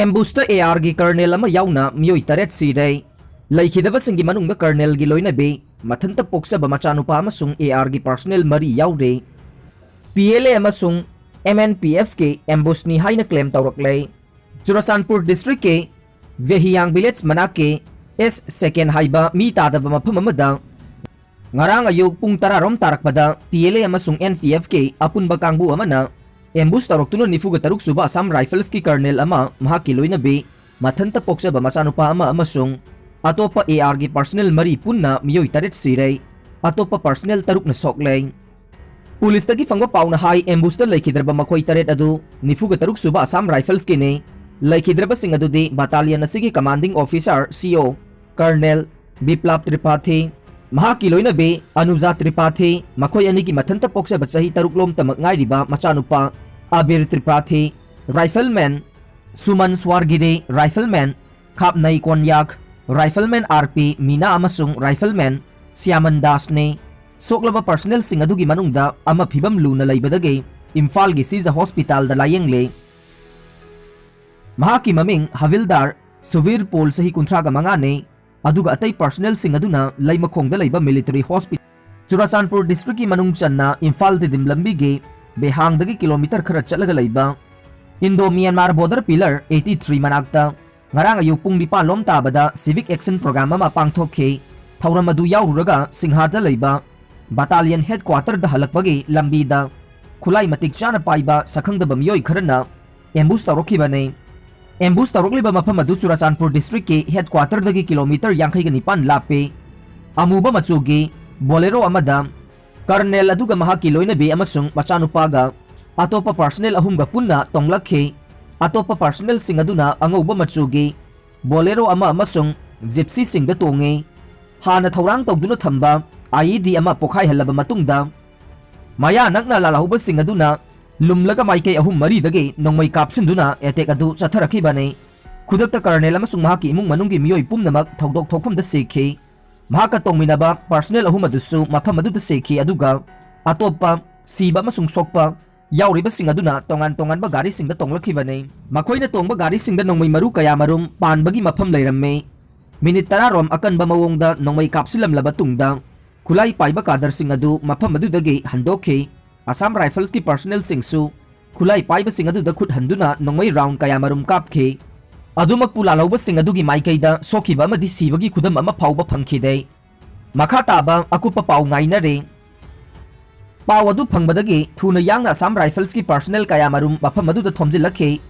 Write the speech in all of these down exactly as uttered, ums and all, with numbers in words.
ꯑꯦꯝꯕꯨꯁꯇ ꯑꯦ ꯑꯥꯔꯒꯤ colonel ꯑꯃ ꯌꯥꯎꯅ ꯃꯤꯑꯣꯏ ꯇꯔꯦꯠ ꯁꯤꯔꯦ꯫ ꯂꯩꯈꯤꯗꯕꯁꯤꯡꯒꯤ ꯃꯅꯨꯡꯗ ꯀꯔꯅꯦꯜꯒꯤ ꯂꯣꯏꯅꯕꯤ, ꯃꯊꯟꯇ ꯄꯣꯛꯆꯕ ꯃꯆꯥꯅꯨꯄꯥ ꯑꯃꯁꯨꯡ ꯑꯦ ꯑꯥꯔꯒꯤ ꯄꯔꯁꯅꯦꯜ ꯃꯔꯤ ꯌꯥꯎꯔꯦ꯫ ꯄꯤ ꯑꯦꯜ ꯑꯦ ꯑꯃꯁꯨꯡ ꯑꯦꯝ ꯑꯦꯟ ꯄꯤ ꯑꯦꯐꯀꯤ ꯑꯦꯝꯕꯨꯁꯅꯤ ꯍꯥꯏꯅ ꯀ꯭ꯂꯦꯝ ꯇꯧꯔꯛꯂꯦ꯫ ꯆꯨꯔꯆꯥꯟꯄꯨꯔ ꯗꯤꯁꯇ꯭ꯔꯤꯛꯀꯤ ꯚꯦꯍꯤꯌꯥꯡ ꯚꯤꯂꯦꯖ ꯃꯅꯥꯛꯀꯤ ꯑꯦꯁ ꯁꯦꯀꯦꯟ ꯍꯥꯏꯕ ꯃꯤ ꯇꯥꯗꯕ ꯃꯐꯝ ꯑꯃꯗ ꯉꯔꯥꯡ ꯑꯌꯨꯛ ꯄꯨꯡ ꯇꯔꯥ ꯔꯣꯝ ꯇꯥꯔꯛꯄꯗ ꯄꯤ ꯑꯦꯜ ꯑꯦ ꯑꯃꯁꯨꯡ ꯑꯦꯟ ꯄꯤ ꯑꯦꯐꯀꯤ ꯑꯄꯨꯟꯕ ꯀꯥꯡꯕꯨ ꯑꯃꯅ ꯑꯦꯝꯕꯨꯁ ꯇꯧꯔꯛꯇꯨꯅ ꯅꯤꯐꯨꯒ ꯇꯔꯨꯛ ꯁꯨꯕ ꯑꯁꯥꯝ ꯔꯥꯏꯐꯜꯁꯀꯤ ꯀꯔꯅꯦꯜ ꯑꯃ, ꯃꯍꯥꯛꯀꯤ ꯂꯣꯏꯅꯕꯤ, ꯃꯊꯟꯇ ꯄꯣꯛꯆꯕ ꯃꯆꯥꯅꯨꯄꯥ ꯑꯃ ꯑꯃꯁꯨꯡ ꯑꯇꯣꯞꯄ ꯑꯦ ꯑꯥꯔꯒꯤ ꯄꯔꯁꯅꯦꯜ ꯃꯔꯤ ꯄꯨꯟꯅ ꯃꯤꯑꯣꯏ ꯇꯔꯦꯠ ꯁꯤꯔꯦ꯫ ꯑꯇꯣꯞꯄ ꯄꯔꯁꯅꯦꯜ ꯇꯔꯨꯛꯅ ꯁꯣꯛꯂꯦ꯫ ꯄꯨꯂꯤꯁꯇꯒꯤ ꯐꯪꯕ ꯄꯥꯎꯅ ꯍꯥꯏ, ꯑꯦꯝꯕꯨꯁꯇ ꯂꯩꯈꯤꯗ꯭ꯔꯕ ꯃꯈꯣꯏ ꯇꯔꯦꯠ ꯑꯗꯨ ꯅꯤꯐꯨꯒ ꯇꯔꯨꯛ ꯁꯨꯕ ꯑꯁꯥꯝ ꯔꯥꯏꯐꯜꯁꯀꯤꯅꯤ꯫ ꯂꯩꯈꯤꯗ꯭ꯔꯕꯁꯤꯡ ꯑꯗꯨꯗꯤ ꯕꯥꯇꯥꯂꯤꯌꯟ ꯑꯁꯤꯒꯤ ꯀꯃꯥꯟꯗꯤꯡ ꯑꯣꯐꯤꯁꯥꯔ, ꯁꯤ ꯑꯣ, ꯀꯔꯅꯦꯜ ꯕꯤꯄ꯭ꯂꯥꯞ ꯇ꯭ꯔꯤꯄꯥꯊꯤ, ꯃꯍꯥꯛꯀꯤ ꯂꯣꯏꯅꯕꯤ ꯑꯅꯨꯖꯥ ꯇ꯭ꯔꯤꯄꯥꯊꯤ, ꯃꯈꯣꯏ ꯑꯅꯤꯒꯤ ꯃꯊꯟꯇ ꯄꯣꯛꯆꯕ ꯆꯍꯤ ꯇꯔꯨꯛ ꯂꯣꯝꯇꯃꯛ ꯉꯥꯏꯔꯤꯕ ꯃꯆꯥꯅꯨꯄꯥ ꯑꯕꯤꯔ ꯇ꯭ꯔꯤꯄꯥꯊꯤ, ꯔꯥꯏꯐꯜꯃꯦꯟ ꯁꯨꯃꯟ ꯁ꯭ꯋꯥꯔꯒꯤꯔꯤ, ꯔꯥꯏꯐꯜꯃꯦꯟ ꯈꯥꯞꯅꯩ ꯀꯣꯟꯌꯥꯛ, ꯔꯥꯏꯐꯜꯃꯦꯟ ꯑꯥꯔ ꯄꯤ ꯃꯤꯅꯥ ꯑꯃꯁꯨꯡ ꯔꯥꯏꯐꯜꯃꯦꯟ ꯁ꯭ꯌꯥꯃꯟ ꯗꯥꯁꯅꯤ꯫ ꯁꯣꯛꯂꯕ ꯄꯔꯁꯅꯦꯜꯁꯤꯡ ꯑꯗꯨꯒꯤ ꯃꯅꯨꯡꯗ ꯑꯃ ꯐꯤꯕꯝ ꯂꯨꯅ ꯂꯩꯕꯗꯒꯤ ꯏꯝꯐꯥꯜꯒꯤ ꯁꯤꯖ ꯍꯣꯁꯄꯤꯇꯥꯜꯗ ꯂꯥꯌꯦꯡꯂꯦ꯫ ꯃꯍꯥꯛꯀꯤ ꯃꯃꯤꯡ ꯍꯕꯤꯜꯗꯥꯔ ꯁꯨꯕꯤꯔ ꯄꯣꯜ, ꯆꯍꯤ ꯀꯨꯟꯊ꯭ꯔꯥꯒ ꯃꯉꯥꯅꯤ, ꯑꯗꯨꯒ ꯑꯇꯩ ꯄꯔꯁꯅꯦꯜꯁꯤꯡ ꯑꯗꯨꯅ ꯂꯩꯃꯈꯣꯡꯗ ꯂꯩꯕ ꯃꯤꯂꯤꯇꯔꯤ ꯍꯣꯁꯄꯤꯇꯥꯜ, ꯆꯨꯔꯆꯥꯟꯄꯨꯔ ꯗꯤꯁꯇ꯭ꯔꯤꯛꯀꯤ ꯃꯅꯨꯡ ꯆꯟꯅ ꯏꯝꯐꯥꯜ ꯇꯤꯗꯤꯝ ꯂꯝꯕꯤꯒꯤ ꯕꯦꯍꯥꯡꯗꯒꯤ ꯀꯤꯂꯣꯃꯤꯇꯔ ꯈꯔ ꯆꯠꯂꯒ ꯂꯩꯕ Indo Myanmar border pillar eighty three ꯃꯅꯥꯛꯇ ꯉꯔꯥꯡ ꯑꯌꯨꯛ ꯄꯨꯡ ꯅꯤꯄꯥꯟ ꯂꯣꯝ ꯇꯥꯕꯗ ꯁꯤꯚꯤꯛ ꯑꯦꯛꯁꯟ ꯄ꯭ꯔꯣꯒ꯭ꯔꯥꯝ ꯑꯃ ꯄꯥꯡꯊꯣꯛꯈꯤ꯫ ꯊꯧꯔꯝ ꯑꯗꯨ ꯌꯥꯎꯔꯨꯔꯒ ꯁꯤꯡꯍꯥꯔꯗ ꯂꯩꯕ ꯕꯥꯇꯥꯂꯤꯌꯟ ꯍꯦꯗꯀ꯭ꯋꯥꯇꯔꯗ ꯍꯜꯂꯛꯄꯒꯤ ꯂꯝꯕꯤꯗ ꯈꯨꯠꯂꯥꯏ ꯃꯇꯤꯛ ꯆꯥꯅ ꯄꯥꯏꯕ ꯁꯛꯈꯪꯗꯕ ꯃꯤꯑꯣꯏ ꯈꯔꯅ ꯑꯦꯝꯕꯨꯁ ꯇꯧꯔꯛꯈꯤꯕꯅꯤ꯫ ꯑꯦꯝꯕꯨꯁ ꯇꯧꯔꯛꯂꯤꯕ ꯃꯐꯝ ꯑꯗꯨ ꯆꯨꯔꯆꯥꯟꯄꯨꯔ ꯗꯤꯁꯇ꯭ꯔꯤꯛꯀꯤ ꯍꯦꯗꯀ꯭ꯋꯥꯇꯔꯗꯒꯤ ꯀꯤꯂꯣꯃꯤꯇꯔ ꯌꯥꯡꯈꯩꯒ ꯅꯤꯄꯥꯟ ꯂꯥꯞꯄꯤ꯫ ꯑꯃꯨꯕ ꯃꯆꯨꯒꯤ ꯕꯣꯂꯦꯔꯣ ꯑꯃꯗ ꯀꯔꯅꯦꯜ ꯑꯗꯨꯒ ꯃꯍꯥꯛꯀꯤ ꯂꯣꯏꯅꯕꯤ ꯑꯃꯁꯨꯡ ꯃꯆꯥꯅꯨꯄꯥꯒ ꯑꯇꯣꯞꯄ ꯄꯔꯁꯅꯦꯜ ꯑꯍꯨꯝꯒ ꯄꯨꯟꯅ ꯇꯣꯡꯂꯛꯈꯤ꯫ ꯑꯇꯣꯞꯄ ꯄꯔꯁꯅꯦꯜꯁꯤꯡ ꯑꯗꯨꯅ ꯑꯉꯧꯕ ꯃꯆꯨꯒꯤ ꯕꯣꯂꯦꯔꯣ ꯑꯃ ꯑꯃꯁꯨꯡ ꯖꯤꯞꯁꯤꯁꯤꯡꯗ ꯇꯣꯡꯉꯤ꯫ ꯍꯥꯟꯅ ꯊꯧꯔꯥꯡ ꯇꯧꯗꯨꯅ ꯊꯝꯕ ꯑꯥꯏ ꯏ ꯗꯤ ꯑꯃ ꯄꯣꯈꯥꯏꯍꯜꯂꯕ ꯃꯇꯨꯡꯗ, ꯃꯌꯥ ꯅꯛꯅ ꯂꯥꯜꯍꯧꯕꯁꯤꯡ ꯑꯗꯨꯅ ꯂꯨꯝꯂꯒ ꯃꯥꯏꯀꯩ ꯑꯍꯨꯝ ꯃꯔꯤꯗꯒꯤ ꯅꯣꯡꯃꯩ ꯀꯥꯞꯁꯤꯟꯗꯨꯅ ꯑꯦꯇꯦꯛ ꯑꯗꯨ ꯆꯠꯊꯔꯛꯈꯤꯕꯅꯤ꯫ ꯈꯨꯗꯛꯇ ꯀꯔꯅꯦꯜ ꯑꯃꯁꯨꯡ ꯃꯍꯥꯛꯀꯤ ꯏꯃꯨꯡ ꯃꯅꯨꯡꯒꯤ ꯃꯤꯑꯣꯏ ꯄꯨꯝꯅꯃꯛ ꯊꯧꯗꯣꯛ ꯊꯣꯛꯐꯝꯗ ꯁꯤꯈꯤ꯫ ꯃꯍꯥꯛꯀ ꯇꯣꯡꯃꯤꯟꯅꯕ ꯄꯔꯁꯅꯦꯜ ꯑꯍꯨꯝ ꯑꯗꯨꯁꯨ ꯃꯐꯝ ꯑꯗꯨꯗ ꯁꯤꯈꯤ, ꯑꯗꯨꯒ ꯑꯇꯣꯞꯄ ꯁꯤꯕ ꯑꯃꯁꯨꯡ ꯁꯣꯛꯄ ꯌꯥꯎꯔꯤꯕꯁꯤꯡ ꯑꯗꯨꯅ ꯇꯣꯉꯥꯟ ꯇꯣꯉꯥꯟꯕ ꯒꯥꯔꯤꯁꯤꯡꯗ ꯇꯣꯡꯂꯛꯈꯤꯕꯅꯤ꯫ ꯃꯈꯣꯏꯅ ꯇꯣꯡꯕ ꯒꯥꯔꯤꯁꯤꯡꯗ ꯅꯣꯡꯃꯩ ꯃꯔꯨ ꯀꯌꯥ ꯃꯔꯨꯝ ꯄꯥꯟꯕꯒꯤ ꯃꯐꯝ ꯂꯩꯔꯝꯃꯤ꯫ ꯃꯤꯅꯤꯠ ꯇꯔꯥ ꯔꯣꯝ ꯑꯀꯟꯕ ꯃꯑꯣꯡꯗ ꯅꯣꯡꯃꯩ ꯀꯥꯞꯁꯤꯜꯂꯝꯂꯕ ꯇꯨꯡꯗ, ꯈꯨꯠꯂꯥꯏ ꯄꯥꯏꯕ ꯀꯥꯗꯔꯁꯤꯡ ꯑꯗꯨ ꯃꯐꯝ ꯑꯗꯨꯗꯒꯤ ꯍꯟꯗꯣꯛꯈꯤ꯫ ꯑꯁꯥꯝ ꯔꯥꯏꯐꯜꯁꯀꯤ ꯄꯔꯁꯅꯦꯜꯁꯤꯡꯁꯨ ꯈꯨꯠꯂꯥꯏ ꯄꯥꯏꯕꯁꯤꯡ ꯑꯗꯨꯗ ꯈꯨꯠ ꯍꯟꯗꯨꯅ ꯅꯣꯡꯃꯩ ꯔꯥꯎꯟ ꯀꯌꯥ ꯃꯔꯨꯝ ꯀꯥꯞꯈꯤ꯫ ꯑꯗꯨꯃꯛꯄꯨ ꯂꯥꯜꯍꯧꯕꯁꯤꯡ ꯑꯗꯨꯒꯤ ꯃꯥꯏꯀꯩꯗ ꯁꯣꯛꯈꯤꯕ ꯑꯃꯗꯤ ꯁꯤꯕꯒꯤ ꯈꯨꯗꯝ ꯑꯃ ꯐꯥꯎꯕ ꯐꯪꯈꯤꯗꯦ꯫ ꯃꯈꯥ ꯇꯥꯕ ꯑꯀꯨꯞꯄ ꯄꯥꯎ ꯉꯥꯏꯅꯔꯤ꯫ ꯄꯥꯎ ꯑꯗꯨ ꯐꯪꯕꯗꯒꯤ ꯊꯨꯅ ꯌꯥꯡꯅ ꯑꯁꯥꯝ ꯔꯥꯏꯐꯜꯁꯀꯤ ꯄꯔꯁꯅꯦꯜ ꯀꯌꯥ ꯃꯔꯨꯝ ꯃꯐꯝ ꯑꯗꯨꯗ ꯊꯣꯝꯖꯤꯜꯂꯛꯈꯤ꯫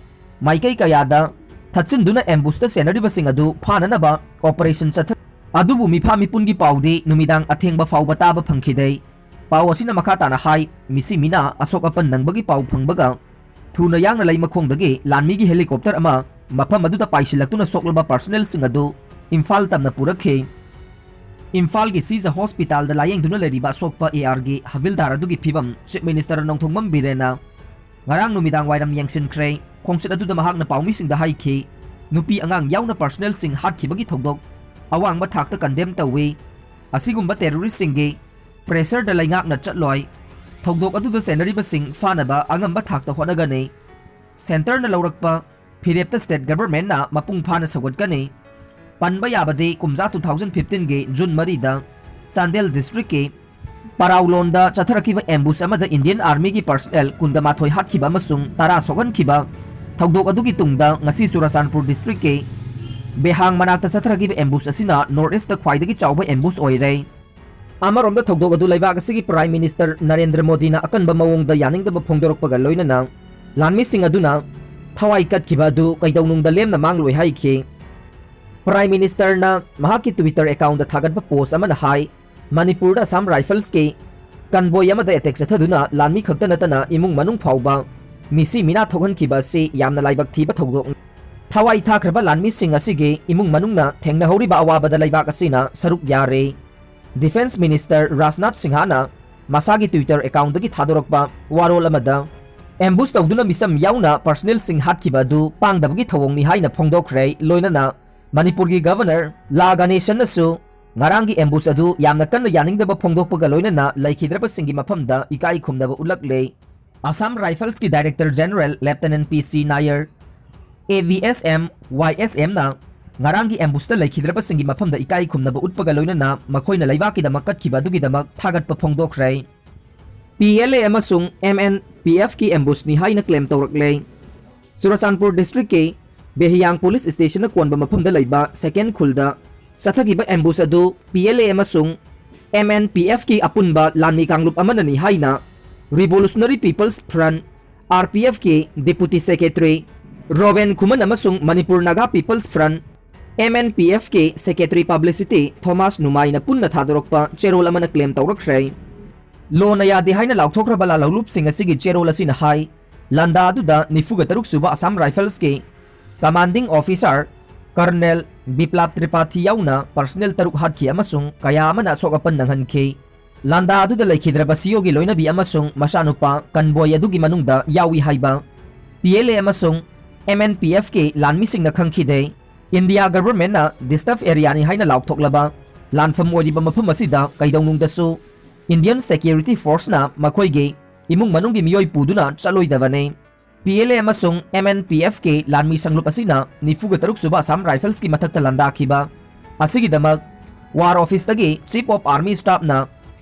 ꯃꯥꯏꯀꯩ ꯀꯌꯥꯗ ꯊꯠꯆꯤꯟꯗꯨꯅ ꯑꯦꯝꯕꯨꯁꯇ ꯁꯦꯟꯅꯔꯤꯕꯁꯤꯡ ꯑꯗꯨ ꯐꯥꯅꯅꯕ ꯑꯣꯄꯔꯦꯁꯟ ꯆꯠꯊ-, ꯑꯗꯨꯕꯨ ꯃꯤꯐꯥ ꯃꯤꯄꯨꯟꯒꯤ ꯄꯥꯎꯗꯤ ꯅꯨꯃꯤꯗꯥꯡ ꯑꯊꯦꯡꯕ ꯐꯥꯎꯕ ꯇꯥꯕ ꯐꯪꯈꯤꯗꯦ꯫ ꯄꯥꯎ ꯑꯁꯤꯅ ꯃꯈꯥ ꯇꯥꯅ ꯍꯥꯏ, ꯃꯤꯁꯤ ꯃꯤꯅꯥ ꯑꯁꯣꯛ ꯑꯄꯟ ꯅꯪꯕꯒꯤ ꯄꯥꯎ ꯐꯪꯕꯒ ꯊꯨꯅ ꯌꯥꯡꯅ ꯂꯩꯃꯈꯣꯡꯗꯒꯤ ꯂꯥꯟꯃꯤꯒꯤ ꯍꯦꯂꯤꯀꯣꯞꯇꯔ ꯑꯃ ꯃꯐꯝ ꯑꯗꯨꯗ ꯄꯥꯏꯁꯤꯜꯂꯛꯇꯨꯅ ꯁꯣꯛꯂꯕ ꯄꯔꯁꯅꯦꯜꯁꯤꯡ ꯑꯗꯨ ꯏꯝꯐꯥꯜ ꯇꯝꯅ ꯄꯨꯔꯛꯈꯤ꯫ ꯏꯝꯐꯥꯜꯒꯤ ꯁꯤꯖ ꯍꯣꯁꯄꯤꯇꯥꯜꯗ ꯂꯥꯌꯦꯡꯗꯨꯅ ꯂꯩꯔꯤꯕ ꯑꯁꯣꯛꯄ ꯑꯦ ꯑꯥꯔꯒꯤ ꯍꯕꯤꯜꯗꯥꯔ ꯑꯗꯨꯒꯤ ꯐꯤꯕꯝ ꯆꯤꯐ ꯃꯤꯅꯤꯁꯇꯔ ꯅꯣꯡꯊꯣꯝꯕꯝ ꯕꯤꯔꯦꯟꯅ ꯉꯔꯥꯡ ꯅꯨꯃꯤꯗꯥꯡ ꯋꯥꯏꯔꯝ ꯌꯦꯡꯁꯤꯟꯈ꯭ꯔꯦ꯫ ꯈꯣꯡꯆꯠ ꯑꯗꯨꯗ ꯃꯍꯥꯛꯅ ꯄꯥꯎꯃꯤꯁꯤꯡꯗ ꯍꯥꯏꯈꯤ, ꯅꯨꯄꯤ ꯑꯉꯥꯡ ꯌꯥꯎꯅ ꯄꯔꯁꯅꯦꯜꯁꯤꯡ ꯍꯥꯠꯈꯤꯕꯒꯤ ꯊꯧꯗꯣꯛ ꯑꯋꯥꯡꯕ ꯊꯥꯛꯇ ꯀꯟꯗꯦꯝ ꯇꯧꯏ꯫ ꯑꯁꯤꯒꯨꯝꯕ ꯇꯦꯔꯣꯔꯤꯁꯁꯤꯡꯒꯤ ꯄ꯭ꯔꯦꯁꯔꯗ ꯂꯩꯉꯥꯛꯅ ꯆꯠꯂꯣꯏ꯫ ꯊꯧꯗꯣꯛ ꯑꯗꯨꯗ ꯆꯦꯟꯅꯔꯤꯕꯁꯤꯡ ꯐꯥꯅꯕ ꯑꯉꯝꯕ ꯊꯥꯛꯇ ꯍꯣꯠꯅꯒꯅꯤ꯫ ꯁꯦꯟꯇꯔꯅ ꯂꯧꯔꯛꯄ ꯐꯤꯔꯦꯞꯇ ꯁ꯭ꯇꯦꯠ ꯒꯚꯔꯟꯃꯦꯟꯠꯅ ꯃꯄꯨꯡ ꯐꯥꯅ ꯁꯧꯒꯠꯀꯅꯤ꯫ ꯄꯟꯕ ꯌꯥꯕꯗꯤ ꯀꯨꯝꯖꯥ two thousand fifteen ꯒꯤ ꯖꯨꯟ ꯃꯔꯤꯗ ꯆꯥꯟꯗꯦꯜ ꯗꯤꯁꯇ꯭ꯔꯤꯛꯀꯤ ꯄꯔꯥꯎꯂꯣꯟꯗ ꯆꯠꯊꯔꯛꯈꯤꯕ ꯑꯦꯝꯕꯨꯁ ꯑꯃꯗ ꯏꯟꯗꯤꯌꯟ ꯑꯥꯔꯃꯤꯒꯤ ꯄꯔꯁꯅꯦꯜ ꯀꯨꯟꯒ ꯃꯥꯊꯣꯏ ꯍꯥꯠꯈꯤꯕ ꯑꯃꯁꯨꯡ ꯇꯔꯥ ꯁꯣꯛꯍꯟꯈꯤꯕ ꯊꯧꯗꯣꯛ ꯑꯗꯨꯒꯤ ꯇꯨꯡꯗ ꯉꯁꯤ ꯆꯨꯔꯆꯥꯟꯄꯨꯔ ꯗꯤꯁꯇ꯭ꯔꯤꯛꯀꯤ ꯕꯦꯍꯥꯡ ꯃꯅꯥꯛꯇ ꯆꯠꯊꯔꯛꯈꯤꯕ ꯑꯦꯝꯕꯨꯁ ꯑꯁꯤꯅ ꯅꯣꯔꯠ ꯏꯁꯇ ꯈ꯭ꯋꯥꯏꯗꯒꯤ ꯆꯥꯎꯕ ꯑꯦꯝꯕꯨꯁ ꯑꯣꯏꯔꯦ꯫ ꯑꯃꯔꯣꯝꯗ ꯊꯧꯗꯣꯛ ꯑꯗꯨ ꯂꯩꯕꯥꯛ ꯑꯁꯤꯒꯤ ꯄ꯭ꯔꯥꯏꯝ ꯃꯤꯅꯤꯁꯇꯔ ꯅꯔꯦꯟꯗ꯭ꯔ ꯃꯣꯗꯤꯅ ꯑꯀꯟꯕ ꯃꯑꯣꯡꯗ ꯌꯥꯅꯤꯡꯗꯕ ꯐꯣꯡꯗꯣꯔꯛꯄꯒ ꯂꯣꯏꯅꯅ ꯂꯥꯟꯃꯤꯁꯤꯡ ꯑꯗꯨꯅ ꯊꯋꯥꯏ ꯀꯠꯈꯤꯕ ꯑꯗꯨ ꯀꯩꯗꯧꯅꯨꯡꯗ ꯂꯦꯝꯅ ꯃꯥꯡꯂꯣꯏ ꯍꯥꯏꯈꯤ꯫ ꯄ꯭ꯔꯥꯏꯝ ꯃꯤꯅꯤꯁꯇꯔꯅ ꯃꯍꯥꯛꯀꯤ ꯇ꯭ꯋꯤꯇꯔ ꯑꯦꯀꯥꯎꯟꯗ ꯊꯥꯒꯠꯄ ꯄꯣꯁ ꯑꯃꯅ ꯍꯥꯏ, ꯃꯅꯤꯄꯨꯔꯗ ꯑꯁꯥꯝ ꯔꯥꯏꯐꯜꯁꯀꯤ ꯀꯟꯕꯣꯏ ꯑꯃꯗ ꯑꯦꯇꯦꯛ ꯆꯠꯊꯗꯨꯅ ꯂꯥꯟꯃꯤ ꯈꯛꯇ ꯅꯠꯇꯅ ꯏꯃꯨꯡ ꯃꯅꯨꯡ ꯐꯥꯎꯕ ꯃꯤꯁꯤ ꯃꯤꯅꯥ ꯊꯣꯛꯍꯟꯈꯤꯕ ꯑꯁꯤ ꯌꯥꯝꯅ ꯂꯥꯏꯕꯛ ꯊꯤꯕ ꯊꯧꯗꯣꯛꯅꯤ꯫ ꯊꯋꯥꯏ ꯊꯥꯈ꯭ꯔꯕ ꯂꯥꯟꯃꯤꯁꯤꯡ ꯑꯁꯤꯒꯤ ꯏꯃꯨꯡ ꯃꯅꯨꯡꯅ ꯊꯦꯡꯅꯍꯧꯔꯤꯕ ꯑꯋꯥꯕꯗ ꯂꯩꯕꯥꯛ ꯑꯁꯤꯅ ꯁꯔꯨꯛ ꯌꯥꯔꯤ꯫ ꯗꯤꯐꯦꯟꯁ ꯃꯤꯅꯤꯁꯇꯔ ꯔꯥꯖꯅꯥꯊ ꯁꯤꯡꯍꯅ ꯃꯁꯥꯒꯤ ꯇ꯭ꯋꯤꯇꯔ ꯑꯦꯀꯥꯎꯟꯗꯒꯤ ꯊꯥꯗꯣꯔꯛꯄ ꯋꯥꯔꯣꯜ ꯑꯃꯗ, ꯑꯦꯝꯕꯨꯁ ꯇꯧꯗꯨꯅ ꯃꯤꯆꯝ ꯌꯥꯎꯅ ꯄꯔꯁꯅꯦꯜꯁꯤꯡ ꯍꯥꯠꯈꯤꯕ ꯑꯗꯨ ꯄꯥꯡꯗꯕꯒꯤ ꯊꯧꯑꯣꯡꯅꯤ ꯍꯥꯏꯅ ꯐꯣꯡꯗꯣꯛꯈ꯭ꯔꯦ꯫ ꯂꯣꯏꯅꯅ ꯃꯅꯤꯄꯨꯔꯒꯤ ꯒꯚꯔꯅꯔ ꯂꯥ ꯒꯅꯦꯁꯟꯅꯁꯨ ꯉꯔꯥꯡꯒꯤ ꯑꯦꯝꯕꯨꯁ ꯑꯗꯨ ꯌꯥꯝꯅ ꯀꯟꯅ ꯌꯥꯅꯤꯡꯗꯕ ꯐꯣꯡꯗꯣꯛꯄꯒ ꯂꯣꯏꯅꯅ ꯂꯩꯈꯤꯗ꯭ꯔꯕꯁꯤꯡꯒꯤ ꯃꯐꯝꯗ ꯏꯀꯥꯏ ꯈꯨꯝꯅꯕ ꯎꯠꯂꯛꯂꯦ꯫ Assam Riflesꯀꯤ Director General Lieutenant P C Nair, A V S M Y S Mꯅ ꯉꯔꯥꯡꯒꯤ ambushꯇ ꯂꯩꯈꯤꯗ꯭ꯔꯕꯁꯤꯡꯒꯤ ꯃꯐꯝꯗ ꯏꯀꯥꯏ ꯈꯨꯝꯅꯕ ꯎꯠꯄꯒ ꯂꯣꯏꯅꯅ ꯃꯈꯣꯏꯅ ꯂꯩꯕꯥꯛꯀꯤꯗꯃꯛ ꯀꯠꯈꯤꯕ ꯑꯗꯨꯒꯤꯗꯃꯛ ꯊꯥꯒꯠꯄ ꯐꯣꯡꯗꯣꯛꯈ꯭ꯔꯦ꯫ P L A ꯑꯃꯁꯨꯡ M N P Fꯀꯤ ambushꯅꯤ ꯍꯥꯏꯅ claim ꯇꯧꯔꯛꯂꯦ꯫ ꯆꯨꯔꯆꯥꯟꯄꯨꯔ districtꯀꯤ ꯕꯦꯍꯤꯌꯥꯡ police stationꯅ ꯀꯣꯟꯕ ꯃꯐꯝꯗ ꯂꯩꯕ second ꯈꯨꯜꯗ ꯆꯠꯊꯈꯤꯕ ambush ꯑꯗꯨ P L A ꯑꯃꯁꯨꯡ M N P Fꯀꯤ ꯑꯄꯨꯟꯕ ꯂꯥꯟꯃꯤ ꯀꯥꯡꯂꯨꯞ ꯑꯃꯅꯅꯤ ꯍꯥꯏꯅ Revolutionary People's Front, R P Fꯀꯤ Deputy Secretary Roben Khuman ꯑꯃꯁꯨꯡ Manipur Naga People's Front, M N P Fꯀꯤ Secretary Publicity ꯊꯣꯃꯥꯁ ꯅꯨꯃꯥꯏꯅ ꯄꯨꯟꯅ ꯊꯥꯗꯣꯔꯛꯄ ꯆꯦꯔꯣꯜ ꯑꯃꯅ claim ꯇꯧꯔꯛꯈ꯭ꯔꯦ꯫ ꯂꯣꯅ ꯌꯥꯗꯦ ꯍꯥꯏꯅ ꯂꯥꯎꯊꯣꯛꯈ꯭ꯔꯕ ꯂꯥꯜꯍꯧꯂꯨꯞꯁꯤꯡ ꯑꯁꯤꯒꯤ ꯆꯦꯔꯣꯜ ꯑꯁꯤꯅ ꯍꯥꯏ, ꯂꯥꯟꯗꯥ ꯑꯗꯨꯗ ꯅꯤꯐꯨꯒ ꯇꯔꯨꯛ ꯁꯨꯕ Assam Riflesꯀꯤ commanding officer Colonel ꯕꯤꯄ꯭ꯂꯥꯞ ꯇ꯭ꯔꯤꯄꯥꯊꯤ ꯌꯥꯎꯅ personnel ꯇꯔꯨꯛ ꯍꯥꯠꯈꯤ ꯑꯃꯁꯨꯡ ꯀꯌꯥ ꯑꯃꯅ ꯑꯁꯣꯛ ꯑꯄꯟ ꯅꯪꯍꯟꯈꯤ꯫ ꯂꯥꯟꯗꯥ ꯑꯗꯨꯗ ꯂꯩꯈꯤꯗ꯭ꯔꯕ C Oꯒꯤ ꯂꯣꯏꯅꯕꯤ ꯑꯃꯁꯨꯡ ꯃꯆꯥꯅꯨꯄꯥ ꯀꯟꯕꯣꯏ ꯑꯗꯨꯒꯤ ꯃꯅꯨꯡꯗ ꯌꯥꯎꯏ ꯍꯥꯏꯕ P L A ꯑꯃꯁꯨꯡ M N P Fꯀꯤ ꯂꯥꯟꯃꯤꯁꯤꯡꯅ ꯈꯪꯈꯤꯗꯦ꯫ India governmentꯅ disturb areaꯅꯤ ꯍꯥꯏꯅ ꯂꯥꯎꯊꯣꯛꯂꯕ ꯂꯥꯟꯐꯝ ꯑꯣꯏꯔꯤꯕ ꯃꯐꯝ ꯑꯁꯤꯗ ꯀꯩꯗꯧꯅꯨꯡꯗꯁꯨ Indian security forceꯅ ꯃꯈꯣꯏꯒꯤ ꯏꯃꯨꯡ ꯃꯅꯨꯡꯒꯤ ꯃꯤꯑꯣꯏ ꯄꯨꯗꯨꯅ ꯆꯠꯂꯣꯏꯗꯕꯅꯤ꯫ P L A ꯑꯃꯁꯨꯡ M N P Fꯀꯤ ꯂꯥꯟꯃꯤ ꯁꯪꯂꯨꯞ ꯑꯁꯤꯅ ꯅꯤꯐꯨꯒ ꯇꯔꯨꯛ ꯁꯨꯕ Assam Riflesꯀꯤ ꯃꯊꯛꯇ ꯂꯥꯟꯗꯥꯈꯤꯕ ꯑꯁꯤꯒꯤꯗꯃꯛ War Officeꯇꯒꯤ Chief of Army Staffꯅ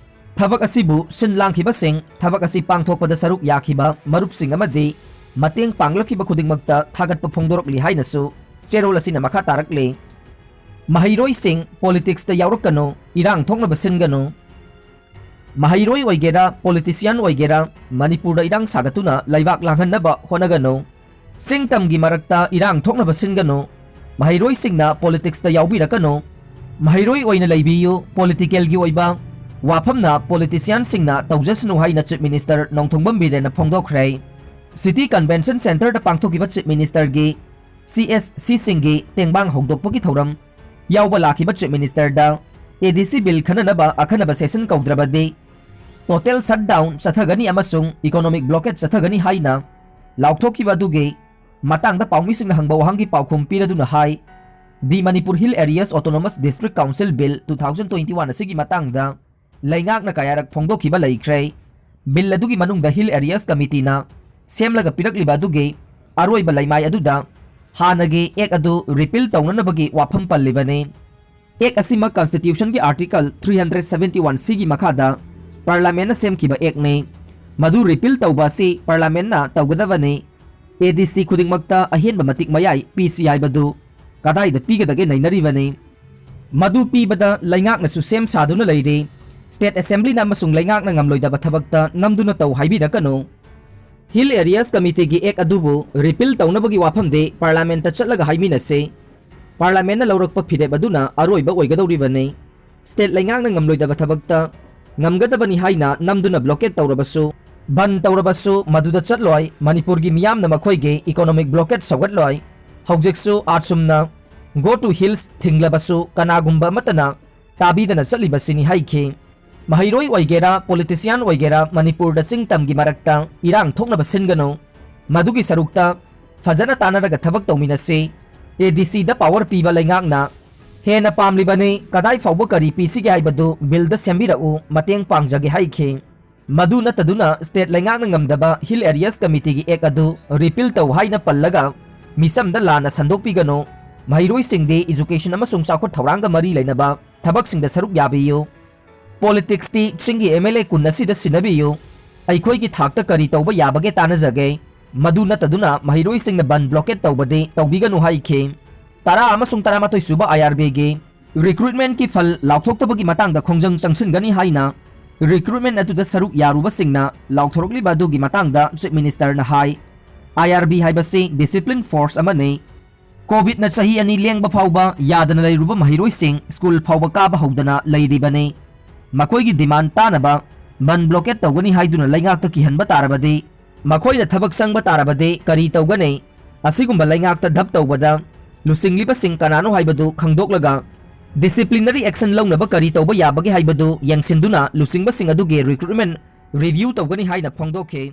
ꯊꯕꯛ ꯑꯁꯤꯕꯨ ꯁꯤꯟ ꯂꯥꯡꯈꯤꯕꯁꯤꯡ, ꯊꯕꯛ ꯑꯁꯤ ꯄꯥꯡꯊꯣꯛꯄꯗ ꯁꯔꯨꯛ ꯌꯥꯈꯤꯕ ꯃꯔꯨꯞꯁꯤꯡ ꯑꯃꯗꯤ ꯃꯇꯦꯡ ꯄꯥꯡꯂꯛꯈꯤꯕ ꯈꯨꯗꯤꯡꯃꯛꯇ ꯊꯥꯒꯠꯄ ꯐꯣꯡꯗꯣꯔꯛꯂꯤ ꯍꯥꯏꯅꯁꯨ ꯆꯦꯔꯣꯜ ꯑꯁꯤꯅ ꯃꯈꯥ ꯇꯥꯔꯛꯂꯤ꯫ ꯃꯍꯩꯔꯣꯏꯁꯤꯡ politicsꯇ ꯌꯥꯎꯔꯛꯀꯅꯨ, ꯏꯔꯥꯡ ꯊꯣꯛꯅꯕ ꯁꯤꯟꯒꯅꯨ꯫ ꯃꯍꯩꯔꯣꯏ ꯑꯣꯏꯒꯦꯔꯥ, politician ꯑꯣꯏꯒꯦꯔꯥ, ꯃꯅꯤꯄꯨꯔꯗ ꯏꯔꯥꯡ ꯁꯥꯒꯠꯇꯨꯅ ꯂꯩꯕꯥꯛ ꯂꯥꯡꯍꯟꯅꯕ ꯍꯣꯠꯅꯒꯅꯨ꯫ ꯆꯤꯡ ꯇꯝꯒꯤ ꯃꯔꯛꯇ ꯏꯔꯥꯡ ꯊꯣꯛꯅꯕ ꯁꯤꯟꯒꯅꯨ꯫ ꯃꯍꯩꯔꯣꯏꯁꯤꯡꯅ politicsꯇ ꯌꯥꯎꯕꯤꯔꯛꯀꯅꯨ꯫ ꯃꯍꯩꯔꯣꯏ ꯑꯣꯏꯅ ꯂꯩꯕꯤꯌꯨ, politicalꯒꯤ ꯑꯣꯏꯕ ꯋꯥꯐꯝꯅ politicianꯁꯤꯡꯅ ꯇꯧꯖꯁꯅꯨ ꯍꯥꯏꯅ Chief Minister Nongthombam ꯕꯤꯔꯦꯟꯅ ꯐꯣꯡꯗꯣꯛꯈ꯭ꯔꯦ꯫ City Convention Centreꯗ ꯄꯥꯡꯊꯣꯛꯈꯤꯕ Chief Ministerꯒꯤ C S Cꯁꯤꯡꯒꯤ ꯇꯦꯡꯕꯥꯡ ꯍꯧꯗꯣꯛꯄꯒꯤ ꯊꯧꯔꯝ ꯌꯥꯎꯕ ꯂꯥꯛꯈꯤꯕ Chief Ministerꯗ A D C bill ꯈꯟꯅꯅꯕ ꯑꯈꯟꯅꯕ session ꯀꯧꯗ꯭ꯔꯕꯗꯤ total shutdown ꯆꯠꯊꯒꯅꯤ ꯑꯃꯁꯨꯡ economic blockade ꯆꯠꯊꯒꯅꯤ ꯍꯥꯏꯅ ꯂꯥꯎꯊꯣꯛꯈꯤꯕ ꯑꯗꯨꯒꯤ ꯃꯇꯥꯡꯗ ꯄꯥꯎꯃꯤꯁꯤꯡꯅ ꯍꯪꯕ ꯋꯥꯍꯪꯒꯤ ꯄꯥꯎꯈꯨꯝ ꯄꯤꯔꯗꯨꯅ ꯍꯥꯏ, The Manipur Hill Areas Autonomous District Council Bill two thousand twenty-one ꯑꯁꯤꯒꯤ ꯃꯇꯥꯡꯗ ꯂꯩꯉꯥꯛꯅ ꯀꯌꯥꯔꯛ ꯐꯣꯡꯗꯣꯛꯈꯤꯕ ꯂꯩꯈ꯭ꯔꯦ꯫ ꯕꯤꯜ ꯑꯗꯨꯒꯤ ꯃꯅꯨꯡꯗ ꯍꯤꯜ ꯑꯦꯔꯤꯌꯥꯁ ꯀꯃꯤꯇꯤꯅ ꯁꯦꯝꯂꯒ ꯄꯤꯔꯛꯂꯤꯕ ꯑꯗꯨꯒꯤ ꯑꯔꯣꯏꯕ ꯂꯩꯃꯥꯏ ꯑꯗꯨꯗ ꯍꯥꯟꯅꯒꯤ ꯑꯦꯛ ꯑꯗꯨ ꯔꯤꯄꯤꯜ ꯇꯧꯅꯅꯕꯒꯤ ꯋꯥꯐꯝ ꯄꯜꯂꯤꯕꯅꯤ꯫ ꯑꯦꯛ ꯑꯁꯤꯃꯛ ꯀꯟꯁꯇꯤꯇ꯭ꯌꯨꯁꯟꯒꯤ article three hundred seventy one ꯁꯤꯒꯤ ꯃꯈꯥꯗ ꯄꯥꯔꯂꯥꯃꯦꯟꯅ ꯁꯦꯝꯈꯤꯕ ꯑꯦꯛꯅꯤ꯫ ꯃꯗꯨ ꯔꯤꯄꯤꯜ ꯇꯧꯕ ꯑꯁꯤ ꯄꯥꯔꯂꯥꯃꯦꯟꯅ ꯇꯧꯒꯗꯕꯅꯤ꯫ ꯑꯦ ꯗꯤ ꯁꯤ ꯈꯨꯗꯤꯡꯃꯛꯇ ꯑꯍꯦꯟꯕ ꯃꯇꯤꯛ ꯃꯌꯥꯏ ꯄꯤꯁꯤ ꯍꯥꯏꯕꯗꯨ ꯀꯗꯥꯏꯗ ꯄꯤꯒꯗꯒꯦ ꯅꯩꯅꯔꯤꯕꯅꯤ꯫ ꯃꯗꯨ ꯄꯤꯕꯗ ꯂꯩꯉꯥꯛꯅꯁꯨ ꯁꯦꯝ ꯁꯥꯗꯨꯅ ꯂꯩꯔꯤ꯫ ꯁ꯭ꯇꯦꯠ ꯑꯦꯁꯦꯝꯕ꯭ꯂꯤꯅ ꯑꯃꯁꯨꯡ ꯂꯩꯉꯥꯛꯅ ꯉꯝꯂꯣꯏꯗꯕ ꯊꯕꯛꯇ ꯅꯝꯗꯨꯅ ꯇꯧ ꯍꯥꯏꯕꯤꯔꯛꯀꯅꯨ꯫ ꯍꯤꯜ ꯑꯦꯔꯤꯌꯥꯁ ꯀꯃꯤꯇꯤꯒꯤ ꯑꯦꯛ ꯑꯗꯨꯕꯨ ꯔꯤꯄꯤꯜ ꯇꯧꯅꯕꯒꯤ ꯋꯥꯐꯝꯗꯤ ꯄꯥꯔꯂꯥꯃꯦꯟꯇ ꯆꯠꯂꯒ ꯍꯥꯏꯃꯤꯟꯅꯁꯤ꯫ ꯄꯥꯔꯂꯥꯃꯦꯟꯅ ꯂꯧꯔꯛꯄ ꯐꯤꯔꯦꯞ ꯑꯗꯨꯅ ꯑꯔꯣꯏꯕ ꯑꯣꯏꯒꯗꯧꯔꯤꯕꯅꯤ꯫ ꯁ꯭ꯇꯦꯠ ꯂꯩꯉꯥꯛꯅ ꯉꯝꯂꯣꯏꯗꯕ ꯊꯕꯛꯇ ꯉꯝꯒꯗꯕꯅꯤ ꯍꯥꯏꯅ ꯅꯝꯗꯨꯅ ꯕ꯭ꯂꯣꯀꯦꯠ ꯇꯧꯔꯕꯁꯨ, ꯕꯟ ꯇꯧꯔꯕꯁꯨ ꯃꯗꯨꯗ ꯆꯠꯂꯣꯏ꯫ ꯃꯅꯤꯄꯨꯔꯒꯤ ꯃꯤꯌꯥꯝꯅ ꯃꯈꯣꯏꯒꯤ ꯏꯀꯣꯅꯣꯃꯤꯛ ꯕ꯭ꯂꯣꯀꯦꯠ ꯁꯧꯒꯠꯂꯣꯏ꯫ ꯍꯧꯖꯤꯛꯁꯨ ꯑꯥꯔꯠꯁꯨꯝꯅ Go to Hills ꯊꯤꯡꯂꯕꯁꯨ ꯀꯅꯥꯒꯨꯝꯕ ꯑꯃꯠꯇꯅ ꯇꯥꯕꯤꯗꯅ ꯆꯠꯂꯤꯕꯁꯤꯅꯤ ꯍꯥꯏꯈꯤ꯫ ꯃꯍꯩꯔꯣꯏ ꯑꯣꯏꯒꯦꯔꯥ, ꯄꯣꯂꯤꯇꯤꯁꯤꯌꯥꯟ ꯑꯣꯏꯒꯦꯔꯥ, ꯃꯅꯤꯄꯨꯔꯗ ꯆꯤꯡ ꯇꯝꯒꯤ ꯃꯔꯛꯇ ꯏꯔꯥꯡ ꯊꯣꯛꯅꯕ ꯁꯤꯟꯒꯅꯨ꯫ ꯃꯗꯨꯒꯤ ꯁꯔꯨꯛꯇ ꯐꯖꯅ ꯇꯥꯟꯅꯔꯒ ꯊꯕꯛ ꯇꯧꯃꯤꯟꯅꯁꯤ꯫ ꯑꯦ ꯗꯤ ꯁꯤꯗ ꯄꯥꯋꯔ ꯄꯤꯕ ꯂꯩꯉꯥꯛꯅ ꯍꯦꯟꯅ ꯄꯥꯝꯂꯤꯕꯅꯤ꯫ ꯀꯗꯥꯏ ꯐꯥꯎꯕ ꯀꯔꯤ ꯄꯤꯁꯤꯒꯦ ꯍꯥꯏꯕꯗꯨ ꯕꯤꯜꯗ ꯁꯦꯝꯕꯤꯔꯛꯎ, ꯃꯇꯦꯡ ꯄꯥꯡꯖꯒꯦ ꯍꯥꯏꯈꯤ꯫ ꯃꯗꯨ ꯅꯠꯇꯗꯨꯅ ꯁ꯭ꯇꯦꯠ ꯂꯩꯉꯥꯛꯅ ꯉꯝꯗꯕ ꯍꯤꯜ ꯑꯦꯔꯤꯌꯥꯁ ꯀꯃꯤꯇꯤꯒꯤ ꯑꯦꯛ ꯑꯗꯨ ꯔꯤꯄꯤꯜ ꯇꯧ ꯍꯥꯏꯅ ꯄꯜꯂꯒ ꯃꯤꯆꯝꯗ ꯂꯥꯟꯅ ꯁꯟꯗꯣꯛꯄꯤꯒꯅꯨ꯫ ꯃꯍꯩꯔꯣꯏꯁꯤꯡꯗꯤ ꯏꯖꯨꯀꯦꯁꯟ ꯑꯃꯁꯨꯡ ꯆꯥꯎꯈꯠ ꯊꯧꯔꯥꯡꯒ ꯃꯔꯤ ꯂꯩꯅꯕ ꯊꯕꯛꯁꯤꯡꯗ ꯁꯔꯨꯛ ꯌꯥꯕꯤꯌꯨ꯫ ꯄꯣꯂꯤꯇꯤꯛꯁꯇꯤ ꯆꯤꯡꯒꯤ ꯑꯦꯝ ꯑꯦꯜ ꯑꯦ ꯀꯨꯟ ꯑꯁꯤꯗ ꯁꯤꯟꯅꯕꯤꯌꯨ꯫ ꯑꯩꯈꯣꯏꯒꯤ ꯊꯥꯛꯇ ꯀꯔꯤ ꯇꯧꯕ ꯌꯥꯕꯒꯦ ꯇꯥꯟꯅꯖꯒꯦ꯫ ꯃꯗꯨ ꯅꯠꯇꯗꯨꯅ ꯃꯍꯩꯔꯣꯏꯁꯤꯡꯅ ꯕꯟ ꯕ꯭ꯂꯣꯀꯦꯠ ꯇꯧꯕꯗꯤ ꯇꯧꯕꯤꯒꯅꯨ ꯍꯥꯏꯈꯤ꯫ ꯇꯔꯥ ꯑꯃꯁꯨꯡ ꯇꯔꯥꯃꯥꯊꯣꯏ ꯁꯨꯕ ꯑꯥꯏ ꯑꯥꯔ ꯕꯤꯒꯤ ꯔꯤꯀ꯭ꯔꯨꯠꯃꯦꯟꯠꯀꯤ ꯐꯜ ꯂꯥꯎꯊꯣꯛꯇꯕꯒꯤ ꯃꯇꯥꯡꯗ ꯈꯣꯡꯖꯪ ꯆꯪꯁꯤꯟꯒꯅꯤ ꯍꯥꯏꯅ ꯔꯤꯀ꯭ꯔꯨꯠꯃꯦꯟꯠ ꯑꯗꯨꯗ ꯁꯔꯨꯛ ꯌꯥꯔꯨꯕꯁꯤꯡꯅ ꯂꯥꯎꯊꯣꯔꯛꯂꯤꯕ ꯑꯗꯨꯒꯤ ꯃꯇꯥꯡꯗ ꯆꯤꯐ ꯃꯤꯅꯤꯁꯇꯔꯅ ꯍꯥꯏ, ꯑꯥꯏ ꯑꯥꯔ ꯕꯤ ꯍꯥꯏꯕꯁꯤ ꯗꯤꯁꯤꯄ꯭ꯂꯤꯟ ꯐꯣꯔꯁ ꯑꯃꯅꯤ꯫ ꯀꯣꯚꯤꯗꯅ ꯆꯍꯤ ꯑꯅꯤ ꯂꯦꯡꯕ ꯐꯥꯎꯕ ꯌꯥꯗꯅ ꯂꯩꯔꯨꯕ ꯃꯍꯩꯔꯣꯏꯁꯤꯡ ꯁ꯭ꯀꯨꯜ ꯐꯥꯎꯕ ꯀꯥꯕ ꯍꯧꯗꯅ ꯂꯩꯔꯤꯕꯅꯤ꯫ ꯃꯈꯣꯏꯒꯤ ꯗꯤꯃꯥꯟ ꯇꯥꯅꯕ ꯕꯟ ꯕ꯭ꯂꯣꯀꯦꯠ ꯇꯧꯒꯅꯤ ꯍꯥꯏꯗꯨꯅ ꯂꯩꯉꯥꯛꯇ ꯀꯤꯍꯟꯕ ꯇꯥꯔꯕꯗꯤ, ꯃꯈꯣꯏꯅ ꯊꯕꯛ ꯆꯪꯕ ꯇꯥꯔꯕꯗꯤ ꯀꯔꯤ ꯇꯧꯒꯅꯤ? ꯑꯁꯤꯒꯨꯝꯕ ꯂꯩꯉꯥꯛꯇ ꯙꯞ ꯇꯧꯕꯗ ꯂꯨꯆꯤꯡꯂꯤꯕꯁꯤꯡ ꯀꯅꯥꯅꯣ ꯍꯥꯏꯕꯗꯨ ꯈꯪꯗꯣꯛꯂꯒ ꯗꯤꯁꯤꯄ꯭ꯂꯤꯅꯔꯤ ꯑꯦꯛꯁꯟ ꯂꯧꯅꯕ ꯀꯔꯤ ꯇꯧꯕ ꯌꯥꯕꯒꯦ ꯍꯥꯏꯕꯗꯨ ꯌꯦꯡꯁꯤꯟꯗꯨꯅ ꯂꯨꯆꯤꯡꯕꯁꯤꯡ ꯑꯗꯨꯒꯤ ꯔꯤꯀ꯭ꯔꯨꯠꯃꯦꯟꯠ ꯔꯤꯚ꯭ꯌꯨ ꯇꯧꯒꯅꯤ ꯍꯥꯏꯅ ꯐꯣꯡꯗꯣꯛꯈꯤ꯫